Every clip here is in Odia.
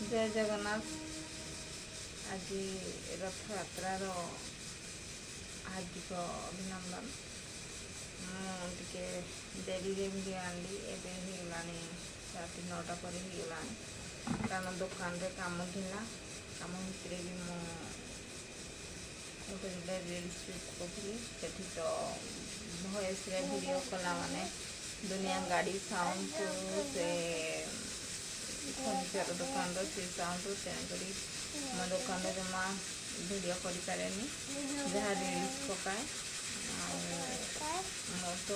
ଜୟ ଜଗନ୍ନାଥ। ଆଜି ରଥଯାତ୍ରାର ହାର୍ଦ୍ଦିକ ଅଭିନନ୍ଦନ। ମୁଁ ଟିକେ ଡେରିରେ ଭିଡ଼ିଓ ଆଣିଲି। ଏବେ ହେଇଗଲାଣି, ରାତି 9ଟା ପରେ ହେଇଗଲାଣି, କାରଣ ଦୋକାନରେ କାମ ଥିଲା। କାମ ଭିତରେ ବି ମୁଁ ଗୋଟେ ଦୁଇଟା ରିଲ୍ସ ବି ପକାଉଥିଲି। ସେଠି ତ ଭଏସ୍ରେ ଭିଡ଼ିଓ କଲା ମାନେ ଦୁନିଆ ଗାଡ଼ି ସାଉଣ୍ଡ, ସେ ଫର୍ଣ୍ଣିଚର ଦୋକାନର ସେ ସାଉଣ୍ଡ, ତେଣୁକରି ମୋ ଦୋକାନରେ ଜମା ଭିଡ଼ିଓ କରିପାରେନି, ଯାହା ରିଲ୍ସ ପକାଏ। ଆଉ ମୋର ତ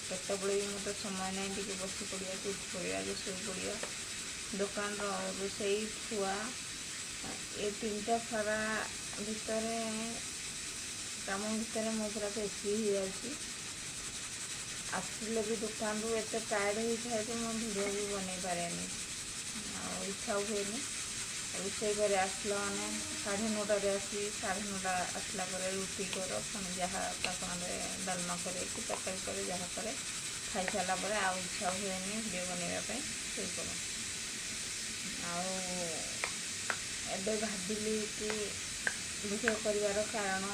କେତେବେଳେ ବି ମୋତେ ସମୟ ନାହିଁ ଟିକେ ବସି ପଡ଼ିବା କି ଉଠି ପଡ଼ିବା କି ଶୋଇ ପଡ଼ିବା। ଦୋକାନର, ରୋଷେଇ, ଛୁଆ, ଏ ତିନିଟା ସାରା ଭିତରେ, କାମ ଭିତରେ ମୁଁ ପୁରା ବେଶୀ ହେଇଯାଉଛି। ଆସିଲେ ବି ଦୋକାନରୁ ଏତେ ଟାୟାର୍ଡ଼ ହେଇଥାଏ ଯେ ମୁଁ ଭିଡ଼ିଓ ବି ବନେଇ ପାରେନି ଆଉ ଇଚ୍ଛା ହୁଏନି। ରୋଷେଇ କରି ଆସିଲା ମାନେ 9:30ରେ ଆସି, 9:30 ଆସିଲା ପରେ ରୁଟି କର, ପୁଣି ଯାହା ତା ସାଙ୍ଗରେ ଡାଲମା କରେ କି ତରକାରୀ କରେ, ଯାହା କରେ, ଖାଇସାରିଲା ପରେ ଆଉ ଇଚ୍ଛା ହୁଏନି ଭିଡ଼ିଓ ବନେଇବା ପାଇଁ, ଶୋଇପଡ଼େ। ଆଉ ଏବେ ଭାବିଲି କି ଭିଡ଼ିଓ କରିବାର କାରଣ,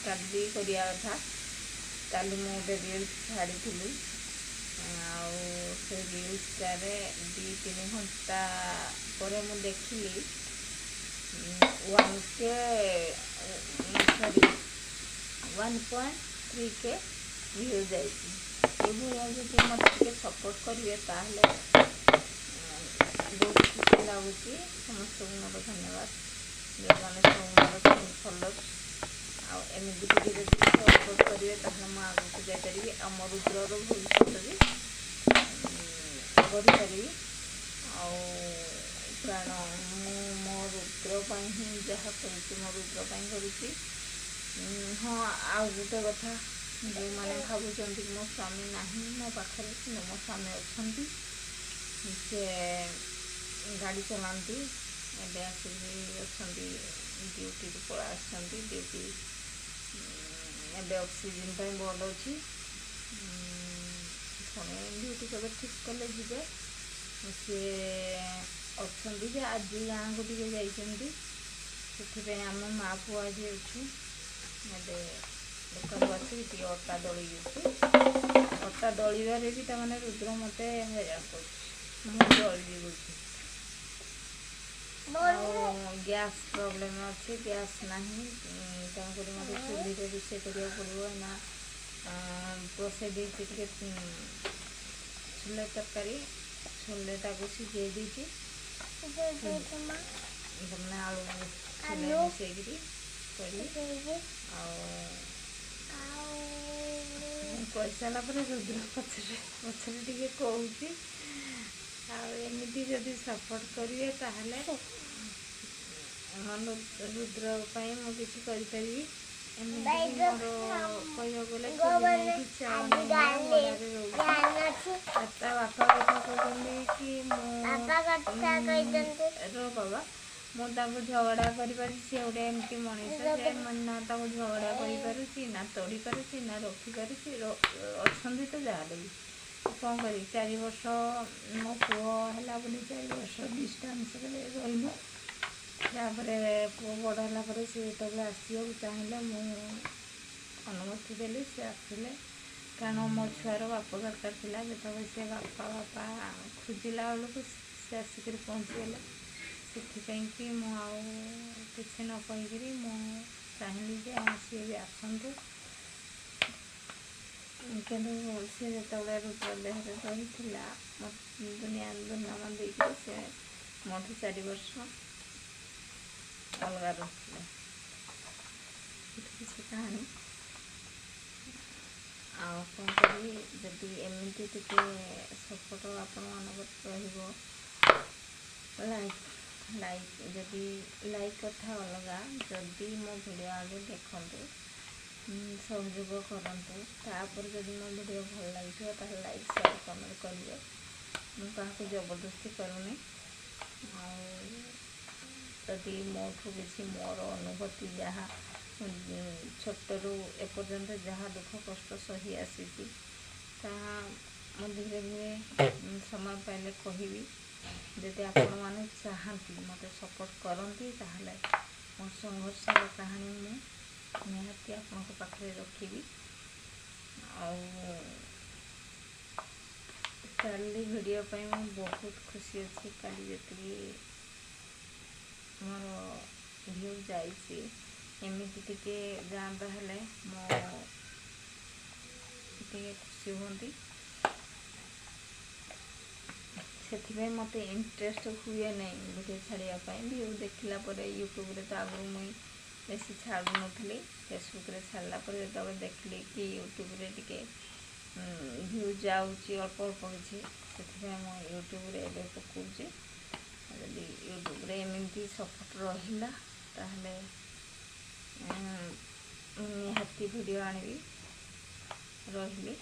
କାଲି କରିବା କଥା। କାଲି ମୁଁ ଗୋଟେ ରିଲ୍ସ ଛାଡ଼ିଥିଲି ଆଉ ସେ ରିଲ୍ସଟାରେ 2-3 ଘଣ୍ଟା ପରେ ମୁଁ ଦେଖିଲି 1K, sorry, 1.3K view ଯାଇଛି। ଏଇଭଳିଆ ଯଦି ମୋତେ ଟିକେ ସପୋର୍ଟ କରିବେ, ତାହେଲେ ବହୁତ ଖୁସି ଲାଗୁଛି। ସମସ୍ତଙ୍କୁ ମୋର ଧନ୍ୟବାଦ, ଯେଉଁମାନେ ସବୁ ମୋର ଫଲୋଅର୍ସ। ଆଉ ଏମିତି ଟିକେ ଯଦି ସପୋର୍ଟ କରିବେ, ତାହେଲେ ମୁଁ ଆଗକୁ ଯାଇପାରିବି ଆଉ ମୋ ରୁଦ୍ରର ଭବିଷ୍ୟତ ବି ଗଢ଼ିପାରିବି। ଆଉ କାରଣ ମୁଁ ମୋ ରୁଦ୍ର ପାଇଁ ହିଁ ଯାହା କରୁଛି, ମୋ ରୁଦ୍ର ପାଇଁ କରୁଛି। ହଁ, ଆଉ ଗୋଟେ କଥା, ଯେଉଁମାନେ ଭାବୁଛନ୍ତି ମୋ ସ୍ୱାମୀ ନାହିଁ ମୋ ପାଖରେ, କିନ୍ତୁ ମୋ ସ୍ୱାମୀ ଅଛନ୍ତି। ସେ ଗାଡ଼ି ଚଲାନ୍ତି। ଏବେ ଆସିକି ଅଛନ୍ତି, ଡ୍ୟୁଟିରୁ ପଳେଇ ଆସିଛନ୍ତି। ଡ୍ୟୁଟି ଏବେ ଅଫ୍ ସିଜିନ୍ ପାଇଁ ବନ୍ଦ ଅଛି। ପୁଣି ଡ୍ୟୁଟି କେବେ ଠିକ୍ କଲେ ଯିବେ। ସିଏ ଅଛନ୍ତି ଯେ ଆଜି ଗାଁକୁ ଟିକେ ଯାଇଛନ୍ତି, ସେଥିପାଇଁ ଆମେ ମା ପୁଅ ଆଜି ଅଛୁ। ଏବେ ଦୋକାନରୁ ଆସିକି ଟିକେ ଅଟା ଦଳିକି ଅଛି। ଅଟା ଦଳିବାରେ ବି ତାମାନେ ରୁଦ୍ର ମୋତେ ହଇରାଣ କରୁଛି, ମୁଁ ଦଳିବି କହୁଛି। ଆଉ ଗ୍ୟାସ୍ ପ୍ରୋବ୍ଲେମ୍ ଅଛି, ଗ୍ୟାସ୍ ନାହିଁ, ତେଣୁକରି ମୋତେ ଚୁଲିରେ ରୋଷେଇ କରିବାକୁ ପଡ଼ିବ। ଏଇନା ବସେଇ ଦେଇଛି ଟିକେ ଛୋଲେ ତରକାରୀ। ଛୋଲେଟାକୁ ସିଝେଇ ଦେଇଛି, ମାନେ ଆଳୁ ଛୋଲେ ମିଶେଇକିରି କରିବି। ଆଉ ମୁଁ କରିସାରିଲା ପରେ ରୁଦ୍ର ପଛରେ ପଛରେ ଟିକେ କହୁଛି। ଆଉ ଏମିତି ଯଦି ସପୋର୍ଟ କରିବେ, ତାହେଲେ ଆମ ରୁଦ୍ର ପାଇଁ ମୁଁ କିଛି କରିପାରିବି। ଏମିତି ବି ମୋର କହିବାକୁ ଗଲେ ଚୁଲି ନାହିଁ କି ଚାଳ ନାହିଁ, ଭଡ଼ାରେ ରହୁଛି। ତା ବାପା କଥା କହୁଛନ୍ତି କି ମୁଁ ର ବାବା, ମୁଁ ତାଙ୍କୁ ଝଗଡ଼ା କରିପାରୁଛି। ସିଏ ଗୋଟେ ଏମିତି ମଣିଷ ଯେ ନା ତାକୁ ଝଗଡ଼ା କରିପାରୁଛି, ନା ତଡ଼ି ପାରୁଛି, ନା ରଖିପାରୁଛି। ଅଛନ୍ତି ତ ଯାହାହେଲେ ବି କ'ଣ କରିବି? 4 ବର୍ଷ, ମୋ ପୁଅ ହେଲା ବୋଲି 4 ବର୍ଷ ଡିଷ୍ଟାନ୍ସରେ ରହିଲୁ। ତାପରେ ପୁଅ ବଡ଼ ହେଲା ପରେ ସେ ଯେତେବେଳେ ଆସିବାକୁ ଚାହିଁଲେ, ମୁଁ ଅନୁମତି ଦେଲି, ସେ ଆସିଲେ। କାରଣ ମୋ ଛୁଆର ବାପ ଦରକାର ଥିଲା। ଯେତେବେଳେ ସେ ବାପା ବାପା ଖୋଜିଲା ବେଳକୁ ସେ ଆସିକରି ପହଞ୍ଚିଗଲେ। ସେଥିପାଇଁ କି ମୁଁ ଆଉ କିଛି ନ କହିକିରି ମୁଁ ଚାହିଁଲି ଯେ ହଁ, ସିଏ ବି ଆସନ୍ତୁ। କିନ୍ତୁ ସିଏ ଯେତେବେଳେ ରୁଦ୍ର ଦେହରେ ରହିଥିଲା, ଦୁନିଆ ଦୁର୍ନାମ ଦେଇକିରି ସେ ମୋଠୁ 4 ବର୍ଷ ଅଲଗା ରହୁଥିଲେ। ଏଠି କିଛି କାହାଣୀ। ଆଉ କ'ଣ କରିବି? ଯଦି ଏମିତି ଟିକେ ସପୋର୍ଟ ଆପଣମାନଙ୍କର ରହିବ, ଲାଇକ୍ ଲାଇକ୍ ଯଦି ଲାଇକ୍ କଥା ଅଲଗା, ଯଦି ମୋ ଭିଡ଼ିଓ ଆଗେ ଦେଖନ୍ତୁ, ସହଯୋଗ କରନ୍ତୁ, ତାପରେ ଯଦି ମୋ ଭିଡ଼ିଓ ଭଲ ଲାଗିଥିବ, ତାହେଲେ ଲାଇକ୍, ସେୟାର, କମେଣ୍ଟ କରିବେ। ମୁଁ କାହାକୁ ଜବରଦସ୍ତି କରୁନି। ଆଉ ଯଦି ମୋଠୁ କିଛି ମୋର ଅନୁଭୂତି ଯାହା ଛୋଟରୁ ଏପର୍ଯ୍ୟନ୍ତ ଯାହା ଦୁଃଖ କଷ୍ଟ ସହି ଆସିଛି, ତାହା ମୁଁ ଧୀରେ ଧୀରେ ସମୟ ପାଇଲେ କହିବି। ଯଦି ଆପଣମାନେ ଚାହାନ୍ତି, ମୋତେ ସପୋର୍ଟ କରନ୍ତି, ତାହେଲେ ମୋ ସଂଘର୍ଷର କାହାଣୀ ମୁଁ ନିହାତି ଆପଣଙ୍କ ପାଖରେ ରଖିବି। ଆଉ କାଲି ଭିଡ଼ିଓ ପାଇଁ ମୁଁ ବହୁତ ଖୁସି ଅଛି। କାଲି ଯେତିକି ମୋର ଭିଉ ଯାଇଛି, ଏମିତି ଟିକେ ଯାଆନ୍ତା ହେଲେ ମୁଁ ଟିକେ ଖୁସି ହୁଅନ୍ତି। ସେଥିପାଇଁ ମୋତେ ଇଣ୍ଟରେଷ୍ଟ ହୁଏ ନାହିଁ ଭିଡ଼ିଓ ଛାଡ଼ିବା ପାଇଁ। ଭିଉ ଦେଖିଲା ପରେ ୟୁଟ୍ୟୁବରେ ତ ଆଗରୁ ମୁଇଁ ବେଶୀ ଛାଡ଼ୁନଥିଲି। ଫେସବୁକ୍ରେ ଛାଡ଼ିଲା ପରେ ଯେତେବେଳେ ଦେଖିଲି କି ୟୁଟ୍ୟୁବରେ ଟିକେ ଭିଉ ଯାଉଛି ଅଳ୍ପ ଅଳ୍ପ କିଛି, ସେଥିପାଇଁ ମୁଁ ୟୁଟ୍ୟୁବରେ ଏବେ ପକାଉଛି। ଯଦି ୟୁଟ୍ୟୁବରେ ଏମିତି ସପୋର୍ଟ ରହିଲା, ତାହେଲେ ମୁଁ ନିହାତି ଭିଡ଼ିଓ ଆଣିବି। ରହିଲି।